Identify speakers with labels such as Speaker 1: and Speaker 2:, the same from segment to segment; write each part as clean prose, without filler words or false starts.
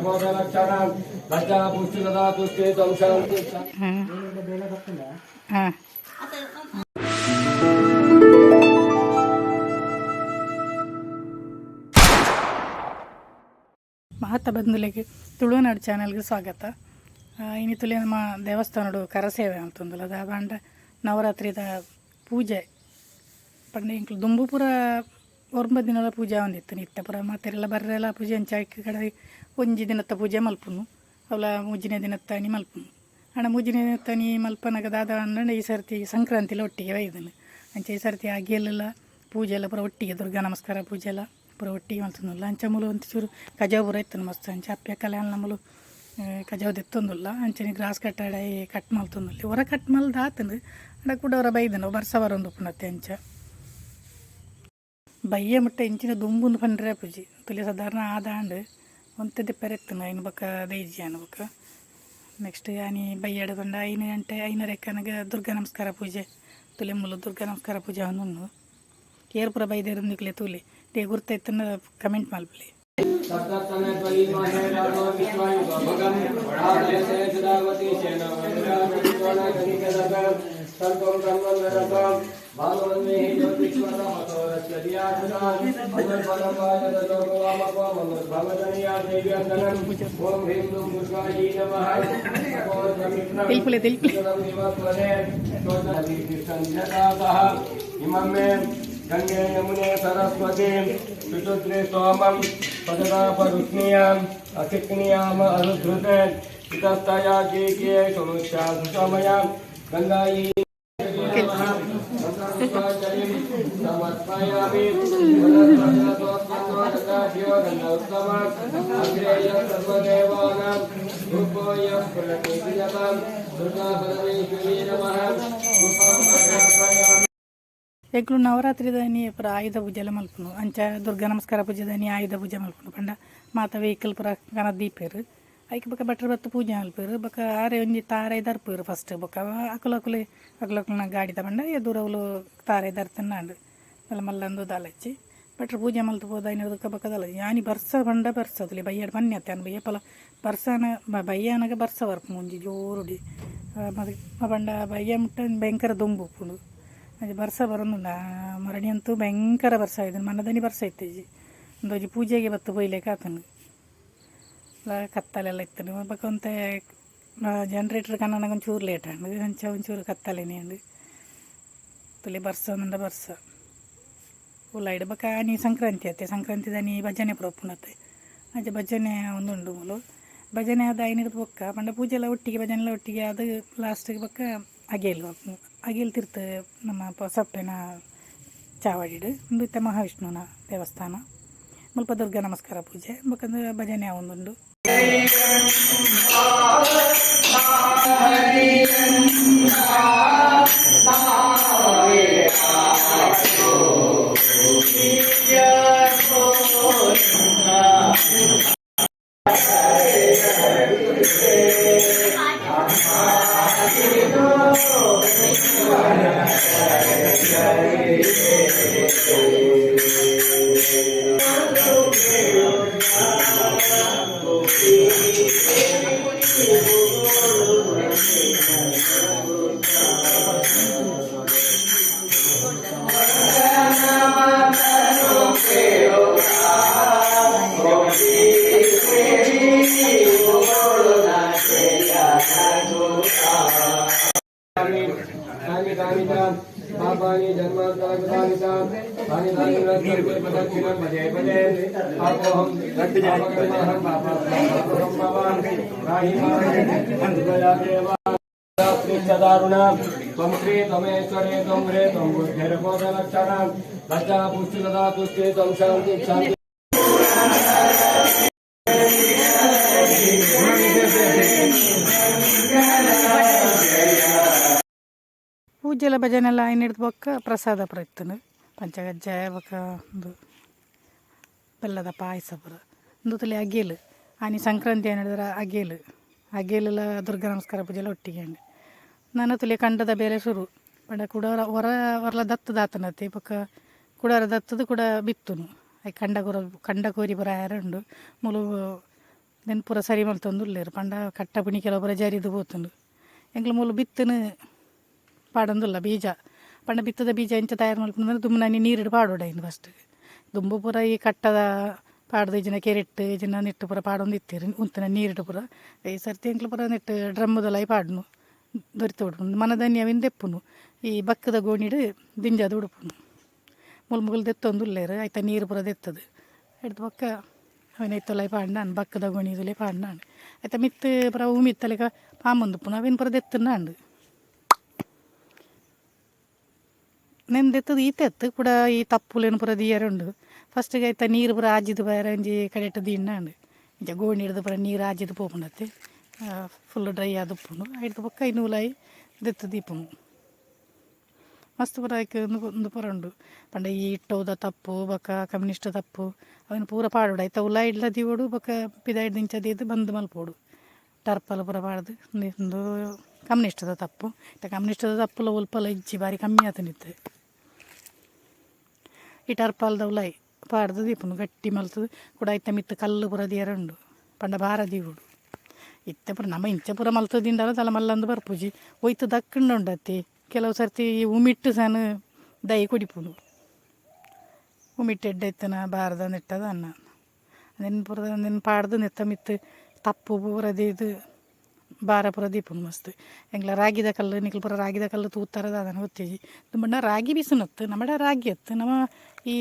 Speaker 1: ಬುದ್ಧಿರ್ಬೋಧಲಕ್ಷಣಾಂ ಲಜ್ಜಾ ಪುಷ್ಟಿ ಸದಾ ತುಷ್ಟಿ ತ್ವಂ ಶಾಂತಿ.
Speaker 2: ಹಾಂ. ಮಾತ ಬಂಧುಲೆಗ್ ತುಳುನಾಡು ಚಾನೆಲ್ಗೆ ಸ್ವಾಗತ. ಇನಿ ತುಲೆ ನಮ್ಮ ದೇವಸ್ಥಾನಡು ಕರಸೇವೆ ಅಂತಂದಲ್ಲ, ಅದು ಪಂಡ ನವರಾತ್ರಿದ ಪೂಜೆ ಪಂಡ ಎಂಕ್ಲು ದುಂಬು ಪೂರ 9 ದಿನಲ ಪೂಜೆ ಆವೊಂದಿತ್ತು. ಇತ್ತೆ ಪೂರ ಮಾತೆರೆಲ್ಲ ಬರ್ರೆಲ ಪೂಜೆ ಅಂಚ ಐಕ್ ಕಡೆ ಒಂಜಿ ದಿನತ್ತ ಪೂಜೆ ಮಲ್ಪುನು, ಅವಲ ಮೂಜಿನೇ ದಿನತ್ತಾನಿ ಮಲ್ಪುನು. ಆಂಡ ಮೂಜಿನೇ ದಿನತ್ತಾನಿ ಮಲ್ಪನಗ ದಾದ ಪಂಡ ಈ ಸರ್ತಿ ಸಂಕ್ರಾಂತಿಲ ಒಟ್ಟಿಗೆ ಬೈದುಂಡು. ಅಂಚ ಈ ಸರ್ತಿ ಅಗೆಲೆಲ್ಲ ಪೂಜೆ ಎಲ್ಲ ಪೂರ ಒಟ್ಟಿಗೆ, ದುರ್ಗಾ ನಮಸ್ಕಾರ ಪೂಜೆ ಎಲ್ಲ ಪೂರ ಒಟ್ಟಿಗೆ ಮಲ್ತೊಂದುಲ್ಲ. ಅಂಚ ಮೂಲು ಒಂಚೂರು ಕಜವು ಪೂರ ಇತ್ತುಂಡು ಮಸ್ತ್. ಅಂಚ ಅಪ್ಪೆ ಕಲ್ಯಾಣ ಮೂಲು ಕಜವು ದೆತ್ತೊಂದುಲ್ಲ. ಅಂಚನೆ ಗ್ರಾಸ್ ಕಟ್ಟಾಡ ಕಟ್ ಮಲ್ತೊಂದುಲ್ಲ. ಒರ ಕಟ್ ಮಲ್ದು ಆತುಂಡು, ಆಂಡ ಕುಡ ಒರ ಬೈದುಂಡು, ಬರ್ಸ ಬರೊಂದು ಉಪ್ಪುನತ್ತೆ. ಅಂಚ ಬಯ್ಯ ಮುಟ್ಟ ಇಂಚಿನ ದುಂಬುಂದು ಪಂಡ್ರೆ ಪೂಜಿ ತುಲಿ ಸಾಧಾರಣ ಆದಾಂಡ್ ಒಂತೆ ದೆಪ್ಪರೆ ಇತ್ತುಂಡು. ಐನ್ ಬೊಕ ದೈಜಿ ಆನ್ ಬೊಕ ನೆಕ್ಸ್ಟ್ ಆನಿ ಬಯ್ಯಡ ಪಂಡ 5 ಗಂಟೆ 5:30ಕ್ಕೆ ಅನಗ ದುರ್ಗಾ ನಮಸ್ಕಾರ ಪೂಜೆ. ತುಲೆ ಮೂಲು ದುರ್ಗಾ ನಮಸ್ಕಾರ ಪೂಜೆ ಆವೊಂದುಂಡು. ಏರ್ ಪೂರ ಬೈದೆರ್ ನಿಕ್ಲೆ ತೂಲೆ ದೇ ಗುರ್ತ ಇತ್ತುಂಡ ಕಮೆಂಟ್ ಮಲ್ಪುಲೆ.
Speaker 1: ಸಪ್ತಸ್ತನೆ ತ್ವಯಿ ಮಹೇ ರಾಮೋ ವಿಶ್ವಾಯುಗಂ ಆದಯತೆ ಸದಾವತಿ ಸಂತಂ ಬ್ರಹ್ಮಂ ಭಾನುವನ್ಮೇಹಿ ಓಂ ಹ್ರೀಂ ದುಂ ಪುಷ್ಪಾಯಿ ನಮಃ.
Speaker 2: ತೆಲ್ಪುಲೆ ತೆಲ್ಪುಲೆ.
Speaker 1: ಇಮಂ ಮೇ ಗಂಗೆ ಯಮುನೆ ಸರಸ್ವತಿ ಶುತುದ್ರಿ ಸೋಮಂ ಪದದಾಪರುಷ್ಣಿಯಾಂ ಅಸಿಕ್ನಿಯಾಮ ಅನುಧೃತೆ ಇತಸ್ತಯಾ ಕೀಕಿಯೇ ಸುನುಷ್ಯಾ ಸುಸಮಯಾಂ ಗಂಗಾಯಿ ಸಮರ್ಪಯಾಮಿ. ಸರ್ವದೇವಾನಾಂ ರೂಪೋಯಂ ಪ್ರಣೀಯತಾಂ ದುರ್ಗಾ ಪರಮೇಶ್ವರೀ ನಮಃ. ಪುಷ್ಪಂ ಸಮರ್ಪಯಾಮಿ.
Speaker 2: ಎಂಕ್ಲು ನವರಾತ್ರಿದಾನಿ ಪೂರ ಆಯುಧ ಪೂಜೆ ಎಲ್ಲ ಮಲ್ಪುನು. ಅಂಚ ದುರ್ಗಾ ನಮಸ್ಕಾರ ಪೂಜೆದಾನಿ ಆಯುಧ ಪೂಜೆ ಮಲ್ಪುನು ಪಂಡ ಮಾತ ವೆಹಿಕಲ್ ಪೂರ ಕನತ್ ದೀಪೆರ್. ಐಕ್ ಬೊಕ ಭಟ್ರ್ ಬತ್ತ್ ಪೂಜೆ ಮಲ್ಪೆರ್. ಬೊಕ ಆರೆ ಒಂಜಿ ತಾರೆ ದರ್ಪೆರ್ ಫಸ್ಟ್. ಬೊಕ ಅಕುಲು ಅಕುಲು ಅಕುಲಕುಲ್ನ ಗಾಡಿ ತಗೊಂಡ ಎದುರು ಅವ್ಲು ತಾರೆ ದರ್ತನ್ನಾಂಡ್. ಮಲ್ಲ ಮಲ್ಲಂದು ದಾಲಚ್ಚಿ ಭಟ್ರ್ ಪೂಜೆ ಮಲ್ತ್ ಪೋದು ಐನ ಬೊಕ ದಾಲ ಯಾನಿ ಬರ್ಸ ಪಂಡ ಬರ್ಸ ತುಲೆ ಬಯ್ಯಡ್ ಪನ್ಯತ್ತೆ ಯಾನ್ ಬಯ್ಯಪಲ ಬರ್ಸನ ಬಯ್ಯ ಆನಗ ಬರ್ಸ ಬರ್ಪುಂಡು ಒಂಜಿ ಜೋರುಡಿ. ಪಂಡ ಬಯ್ಯ ಮುಟ್ಟ ಭಯಂಕರ ದೊಂಬು ಉಪ್ಪುಂಡು. ಅಂಚ ಬರ್ಸ ಬರೊಂದುಂಡು. ಮರಣಿ ಅಂತೂ ಭಯಂಕರ ಬರ್ಸ ಆಯ್ತು. ಮನದನಿ ಬರ್ಸ ಇತ್ತಿಜಿ. ಉಂದೊಂಜಿ ಪೂಜೆಗೆ ಬತ್ತು ಪೋಯ್ಲೆಕ ಆತುಂಡು. ಕತ್ತಲೆಲ್ಲ ಇತ್ತುಂಡು. ಬೊಕ ಒಂತೆ ಜನರೇಟರ್ ಕನ್ನನಾಗ ಒಂಚೂರು ಲೇಟ್ ಆಂಡ್. ಅಂಚ ಒಂಚೂರು ಕತ್ತಲೆನೆ ಆಂಡ್. ತುಲೆ ಬರ್ಸ ಉಂಡ ಬರ್ಸ ಉಲಾಯಿಡ್. ಬೊಕ ಆನಿ ಸಂಕ್ರಾಂತಿ ಅತ್ತೆ, ಸಂಕ್ರಾಂತಿದಾನಿ ಭಜನೆ ಪೂರ ಉಪ್ಪುಂಡತ್ತೆ. ಅಂಚ ಭಜನೆ ಒಂದುಂಡು ಮೂಲು. ಭಜನೆ ಆದ್ ಐನಿರ್ದ್ ಬೊಕ್ಕ ಪಂಡ ಪೂಜೆ ಎಲ್ಲ ಒಟ್ಟಿಗೆ, ಭಜನೆ ಎಲ್ಲ ಒಟ್ಟಿಗೆ ಅದು ಲಾಸ್ಟಿಗೆ ಬೊಕ್ಕ ಅಗೇಲ್ ಅಗೇಲ್ ತಿರ್ತ್ ನಮ್ಮ ಪೊಸಪ್ಪೆನ ಚಾವಡಿಡ್. ಉಂದು ಇತ್ತೆ ಮಹಾವಿಷ್ಣುವಿನ ದೇವಸ್ಥಾನ. ಮುಲ್ಪ ದುರ್ಗಾ ನಮಸ್ಕಾರ ಪೂಜೆ ಬೊಕ ಭಜನೆ ಆವೊಂದುಂಡು.
Speaker 1: तानि तानि च पापानि जन्मान्तरकृतानि च तानि तानि प्रदक्षिणं पदे पदे पापोऽहं पापकर्माहं पापात्मा भवान् त्राहि मां देव दारुणा त्वं श्री त्वमेश्वरे त्वं ह्रे त्वं बुद्धिर्बोधलक्षणां लज्जा पुष्टि तदा तुष्टि त्वं शान्ति शान्ति.
Speaker 2: ಪೂಜೆಲ ಭಜನೆ ಎಲ್ಲ ಐನಿಡ್ದು ಬೊಕ್ಕ ಪ್ರಸಾದ ಪೂರ ಇತ್ತುಂಡು. ಪಂಚಕಜ್ಜಾಯ ಬೊಕ ಉಂದು ಬೆಲ್ಲದ ಪಾಯಸ ಪೂರ. ಉಂದು ತೂಲೆ ಅಗೇಲ್. ಆನಿ ಸಂಕ್ರಾಂತಿ ಏನಿದ್ರೆ ಅಗೇಲ್ ಅಗೇಲೆಲ್ಲ ದುರ್ಗಾ ನಮಸ್ಕಾರ ಪೂಜೆಲ ಒಟ್ಟಿಗೆ ಆಂಡ್. ನನ ತುಲೆ ಕಂಡದ ಬೇಲೆ ಶುರು. ಪಂಡ ಕುಡ ಒರ ಒರ್ಲ ದತ್ತು ದಾತನತೆ ಬೊಕ ಕುಡೊರ ದತ್ತುದು ಕುಡ ಬಿತ್ತುನು. ಐಕ್ ಕಂಡ ಕೊರ ಕಂಡ ಕೋರಿ ಪೂರ ಆಯೆರೆ ಉಂಡು. ಮೂಲು ನೆನ್ ಪೂರ ಸರಿ ಮಲ್ತೊಂದುಲ್ಲೆರ್ ಪಂಡ ಕಟ್ಟ ಪುಣಿ ಕೆಲವು ಪೂರ ಜರಿದ್ ಪೋತುಂಡು. ಎಂಕ್ಲ ಮೂಲು ಬಿತ್ತುನು ಪಾಡೊಂದುಲ್ಲ ಬೀಜ ಪಂಡ ಬಿತ್ತುದ ಬೀಜ ಎಂಚ ತಯಾರ್ ಮಲ್ಪುನ ದುಂಬುನಾನಿ ನೀರುಡು ಪಾಡೊಡು ಐನ್ ಫಸ್ಟ್. ದುಂಬು ಪೂರ ಈ ಕಟ್ಟದ ಪಾಡ್ದು ಇಜ್ಜಿಂಡ ಕೆರೆಟ್ ಇಜ್ಜಿಂಡ ನೆಟ್ಟ್ ಪೂರ ಪಾಡೊಂದು ಇತ್ತೆರ್ ಉಂತುನ ನೀರುಡು ಪೂರ. ಈ ಸರ್ತಿ ಎಂಕ್ಲ ಪೂರ ನೆಟ್ಟ್ ಡ್ರಮ್ಮುದ ಉಲಾಯಿ ಪಾಡುನು ದೊರಿತ್ ಬುಡ್ಪುನು ಮನದಾನಿ ಅವೆನ್ ದೆಪ್ಪುನು ಈ ಬಕ್ಕದ ಗೋಣಿಡ್ ದಿಂಜಾದ್ ಉಡುಪುನು. ಮುಲ್ ಮುಗುಲು ದೆತ್ತೊಂದುಲ್ಲೆರ್ ಐತ ನೀರು ಪೂರ ದೆತ್ತುದು ಐಡ್ದ್ ಬೊಕ್ಕ ಅವೆನ್ ಐತ ಉಲಾಯಿ ಪಾಡ್ಂಡ ಬಕ್ಕದ ಗೋಣಿದ ಉಲಾಯಿ ಪಾಡ್ಂಡ ಐತ ಮಿತ್ತ್ ಪೂರ ಉಮಿತ್ತಲೆಕ ಪಾಂಬೊಂದುಪ್ಪುಂಡು ಅವೆನ್ ಪೂರ ದೆತ್ತುಂಡ ಆಂಡ್. ನೆನ್ ದೆತ್ತುದು ಈತೆ ಅತ್ತ್ ಕುಡ ಈ ತಪ್ಪುಲೆನ್ ಪೂರ ದೀಯರೆ ಉಂಡು. ಫಸ್ಟ್ಗೆ ಐತ ನೀರು ಪೂರ ಆಜಿದ್ ಪೋಯೆರೆ ಒಂಜಿ ಕಡೆಟ್ ದೀಂಡ ಆಂಡ್. ಇಂಚ ಗೋಣಿಡ್ದ್ ಪೂರ ನೀರು ಆಜಿದ್ ಪೋಪುಂಡತ್ತೆ ಫುಲ್ ಡ್ರೈ ಆದ್ ಉಪ್ಪುಂಡು. ಐಡ್ದ್ ಬೊಕ್ಕ ಐನ್ ಉಲಾಯಿ ದೆತ್ತ್ ದೀಪುನು. ಮಸ್ತ್ ಪೂರ ಐಕ್ ಉಂದು ಉಂದು ಪೂರ ಉಂಡು. ಪಂಡ ಈ ಇಟ್ಟೋದ ತಪ್ಪು ಬೊಕ್ಕ ಕಮ್ಯುನಿಸ್ಟ್ ತಪ್ಪು ಅವೆನ್ ಪೂರ ಪಾಡೊಡು. ಐತ ಉಲಾಯಿಡ್ಲ ದೀವೊಡು ಬೊಕ್ಕ ಪಿದಾಯಿಡ್ದ್ ಇಂಚ ದೀದ್ ಬಂದ್ ಮಲ್ಪೊಡು. ಟರ್ಪಲ್ ಪೂರ ಪಾಡ್ದ್ ಉಂದು ಕಮ್ಯುನಿಸ್ಟ್ದ ತಪ್ಪು. ಇತ್ತೆ ಕಮ್ಯುನಿಸ್ಟ್ದ ತಪ್ಪುಲ ಒಲ್ಪಲ ಇಜ್ಜಿ ಬಾರಿ ಕಮ್ಮಿ ಆತುಂಡು ಇತ್ತೆ. ಈ ಟರ್ಪಾಲ್ದ ಉಲಾಯಿ ಪಾಡ್ದ್ ದೀಪುನು ಗಟ್ಟಿ ಮಲ್ತುದು ಕುಡ ಐತ ಮಿತ್ತ್ ಕಲ್ಲ್ ಪೂರ ದೀಯರೆ ಉಂಡು. ಪಂಡ ಭಾರ ದೀವೊಡು. ಇತ್ತೆ ಪೂರ ನಮ ಇಂಚ ಪೂರ ಮಲ್ತ್ ದೀಂಡಲ ದಾಲ ಮಲ್ಲಂದ್ ಬರ್ಪುಜಿ. ಒಯ್ತ್ ದಕ್ಕುಂಡ ಉಂಡತ್ತೆ ಕೆಲವು ಸರ್ತಿ ಈ ಉಮಿಟ್ಟು ಸನ ದೈ ಕೊಡಿಪುಂಡು. ಉಮಿಟ್ಟು ಎಡ್ಡೆ ಇತ್ತನ ಬಾರದ ನೆಟ್ಟದ ಅನ್ನ ನೆನ್ ಪೂರ ನೆನ್ ಪಾಡ್ದು ನೆತ್ತ ಮಿತ್ತ್ ತಪ್ಪು ಪೂರ ದೀದ್ ಭಾರ ಪೂರ ದೀಪುನು ಮಸ್ತ್. ಎಂಕ್ಲ ರಾಗಿದ ಕಲ್ಲು ನಿಕುಲು ಪೂರ ರಾಗಿದ ಕಲ್ಲು ತೂತಾರ ದಾದನ ಗೊತ್ತಿಜ್ಜಿ. ದುಂಬುಂಡ ರಾಗಿ ಬೀಸುನತ್ತು ನಮಡ ರಾಗಿ ಅತ್ತು ನಮ ಈ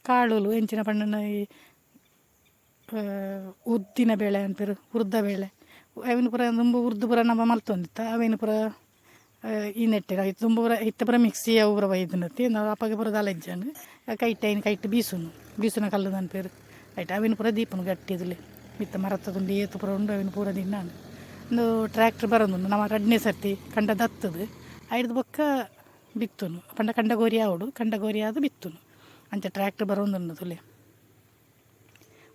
Speaker 2: ಕಾಳುಲು ಎಂಚಿನ ಪಂಡನ ಈ ಉದ್ದಿನ ಬೇಳೆ ಅನ್ಪೆರ್ ಉರ್ದ ಬೇಳೆ ಅವೆನ್ ಪೂರ ದುಂಬು ಉರ್ದು ಪೂರ ನಮ ಮಲ್ತೊಂದಿತ್ತ ಅವೆನ್ ಪೂರ ಈ ನೆಟ್ಟೆ ದುಂಬು ಪೂರ ಇತ್ತೆ ಪೂರ ಮಿಕ್ಸಿ ಅವು ಪೂರ ಬೈದ್ಂಡತ್ತೆ ನಾವು ಅಪಗ ಪೂರ ದಾಲ ಇಜ್ಜಂಡ್ ಕೈಟ್ ಐನ್ ಕೈಟ್ ಬೀಸುನು ಬೀಸುನ ಕಲ್ಲು ಅನ್ಪೆರ್ ಐಟ್ ಅವೆನ್ ಪೂರ ದೀಪುನು ಗಟ್ಟಿದುಲೆ ಮಿತ್ತ ಮರತ್ತ ತುಂಡು ಏತ್ ಪೂರ ಉಂಡು ಅವೆನ್ ಪೂರ ದೀಂಡಾಂಡ್. ಉಂದು ಟ್ರ್ಯಾಕ್ಟರ್ ಬರೊಂದುಂಡು ನಮ ರಡ್ಡನೇ ಸರ್ತಿ ಕಂಡ ದತ್ತುದು ಐಡ್ದ್ ಬೊಕ್ಕ ಬಿತ್ತುನು ಪಂಡ ಕಂಡ ಗೋರಿ ಆವೊಡು ಕಂಡ ಗೋರಿ ಆದ್ ಬಿತ್ತುನು ಅಂಚ ಟ್ರ್ಯಾಕ್ಟರ್ ಬರೊಂದುಂಡು ತೂಲೆ.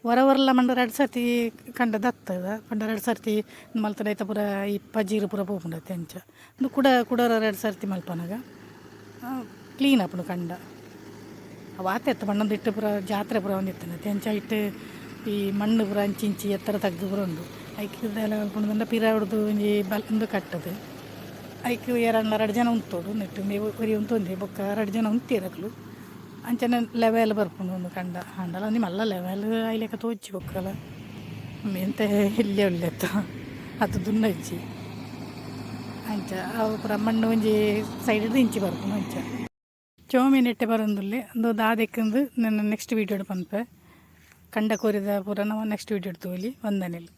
Speaker 2: ಒರ ಒರಲ ಮಂಡ ರಡ್ಡ್ ಸರ್ತಿ ಕಂಡ ದತ್ತದ ಪಂಡ ರಡ್ಡ್ ಸರ್ತಿ ಮಲ್ತ್ಂಡ ಐತ ಪೂರ ಈ ಪಜೀರು ಪೂರ ಪೋಪುಂಡತ್ತೆ ಅಂಚ. ಉಂದು ಕುಡ ಕುಡೊರ ರಡ್ಡ್ ಸರ್ತಿ ಮಲ್ಪನಗ ಕ್ಲೀನ್ ಆಪುಂಡು ಕಂಡ. ಅವು ಆತೆ ಅತ್ತ್ ಪಂಡೊಂದು ಇಟ್ಟು ಪೂರ ಜಾತ್ರೆ ಪೂರ ಆವೊಂದಿತ್ತಂಡತ್ತೆ ಅಂಚ ಐಟ್ ಈ ಮಣ್ಣು ಪೂರ ಅಂಚಿ ಇಂಚಿ ಎತ್ತರ ತಗ್ಗು ಪೂರ ಉಂಡು. ಐಕ್ ದಾಲ ಮಲ್ಪುಂಡು ಪಿರವುಡ್ದು ಒಂಜಿ ಬಲ್ ಉಂದು ಕಟ್ಟುದು ಐಕ್ ಏರಾಂಡಲ ರಡ್ಡ್ ಜನ ಉಂತೊಡು ನೆಟ್ಟ್ ಒರಿ ಉಂತೊಂದೆ ಬೊಕ್ಕ ರಡ್ಡ್ ಜನ ಉಂತಿಯೆರ್ ಅಕುಲು. ಅಂಚನೆ ಲೆವೆಲ್ ಬರ್ಪುಂಡು ಉಂದು ಕಂಡ ಆಂಡಲ ಒಂಜಿ ಮಲ್ಲ ಲೆವೆಲ್ ಆಯಿಲೆಕ ತೋಜಿ ಬೊಕ್ಕಲ ಎಂತ ಎಲ್ಯ ಉಲ್ಲೆತ್ತ ಅತ್ ದುನ್ನ ಇಜ್ಜಿ ಅಂಚ ಅವು ಪೂರ ಮಣ್ಣು ಒಂಜಿ ಸೈಡ್ ಡ್ದ್ ಇಂಚಿ ಬರ್ಪುಂಡು ಅಂಚ. ಚೋಮೆ ನೆಟ್ಟೆ ಬರೊಂದುಲ್ಲೆ ಉಂದು ದಾದೆಕ್ ಇಂದ್ ನನ ನೆಕ್ಸ್ಟ್ ವೀಡಿಯೋ ಡ್ ಪನ್ಪೆ. ಕಂಡ ಕೋರಿದ ಪೂರ ನಮ ನೆಕ್ಸ್ಟ್ ವೀಡಿಯೋ ಡ್ ತೂವೊಲಿ. ವಂದನೆಲು.